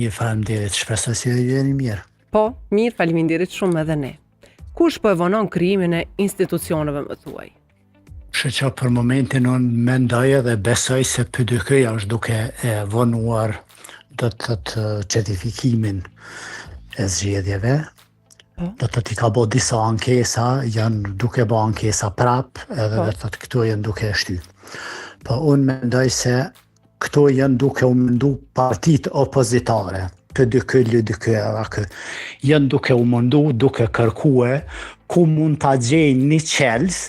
Mirë, faleminderit, shpresoj se ju jeni mirë. Po, mirë, faleminderit shumë edhe ne. Kush po e vonon krijimin e institucioneve, më thuaj? Kështu që për momentin unë mendoj edhe besoj se PDK-ja është duke e vonuar do të thotë certifikimin e zgjedhjeve. Po. Do të thotë i ka bo disa ankesa, janë duke bo ankesa prap, edhe po. do të thotë këto janë duke e shty. Po unë mendoj se Këto janë duke u mundu partitë opozitare, PDK, LDK, AAK, janë duke u mundu, duke kërkue, ku mund ta gjejnë një çelës,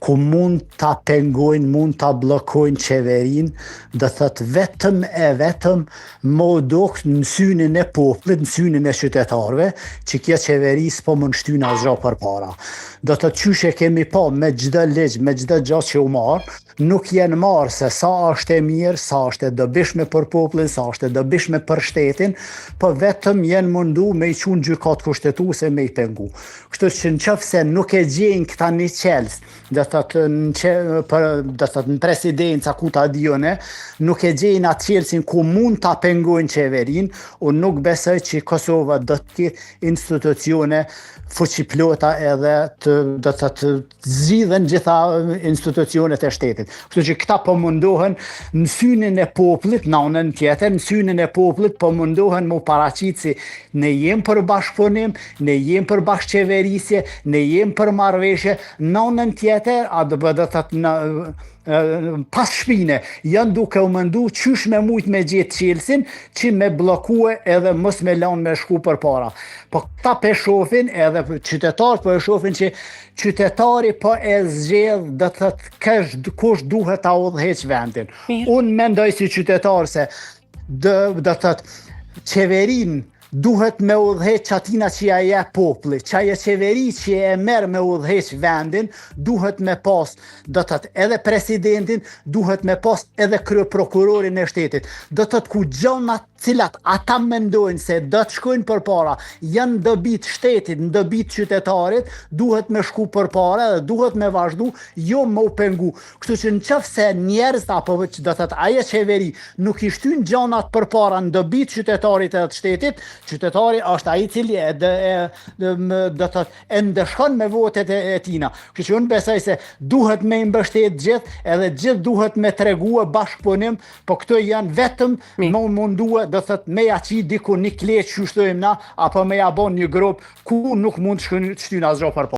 ku mund ta pengojnë, mund ta bllokojnë qeverinë, do thotë vetëm e vetëm m'u duk në synin e popullit, në synin e qytetarëve, që kjo qeveri s'po mund shtyn asgjë përpara. Do thotë qysh e kemi pa me çdo ligj, me çdo gjë që u marr, nuk janë marrë se sa është e mirë, sa është e dobishme për popullin, sa është e dobishme për shtetin, po vetëm janë mundu me i çu në gjykatë kushtetuese me i pengu. Kështu që në qoftë se nuk e gjejnë këta një çelës, do të thotë në që, për, do të thotë në presidenca ku ta di unë, nuk e gjejnë atë çelësin ku mund ta pengojnë qeverinë, unë nuk besoj që Kosova do të ketë institucione fuqiplota edhe të, do të thotë zgjidhen gjitha institucionet e shtetit. Kështu që këta po mundohen në synin e popullit, në anën tjetër, në synin e popullit po mundohen m'u paraqit si ne jem për bashkëpunim, ne jem për bashkëqeverisje, ne jem për marrëveshje, në anën tjetër, a do të thotë në pas shpine, janë duke u mendu qysh me mujt me gjetë çelësin, që me bllokue edhe mos me lanë me shku përpara. Po këta pe shofin edhe qytetarët po e shofin që qytetari po e zgjedh do të thotë kesh kush duhet ta udhëheq vendin. Unë mendoj si qytetar se do do të thotë qeverinë duhet me udhëheq qatina që ja jep populli, qajo qeveri që e merr me udhëheq vendin, duhet me pas, do të thotë edhe presidentin, duhet me pas edhe kryeprokurorin e shtetit. Do të thotë ku gjonat cilat ata mendojnë se do të shkojnë përpara, janë në dobi të shtetit, në dobi të qytetarit, duhet me shku përpara dhe duhet me vazhdu, jo me u pengu. Kështu që në qoftë se njerëzit apo që do të thotë ajo qeveri nuk i shtyn gjanat përpara në dobi të qytetarit edhe të shtetit, qytetari është ai i cili e, e, e do të thotë e ndëshkon me votet e, e tina. Kështu që unë besoj se duhet me i mbështet gjithë, edhe gjithë duhet me tregue bashkëpunim, po këto janë vetëm me u mundue, do thot me ja qi diku një kleçkë qysh thojmë na, apo me ja bo një gropë ku nuk mund të shkojnë të shtynë asgjë përpara.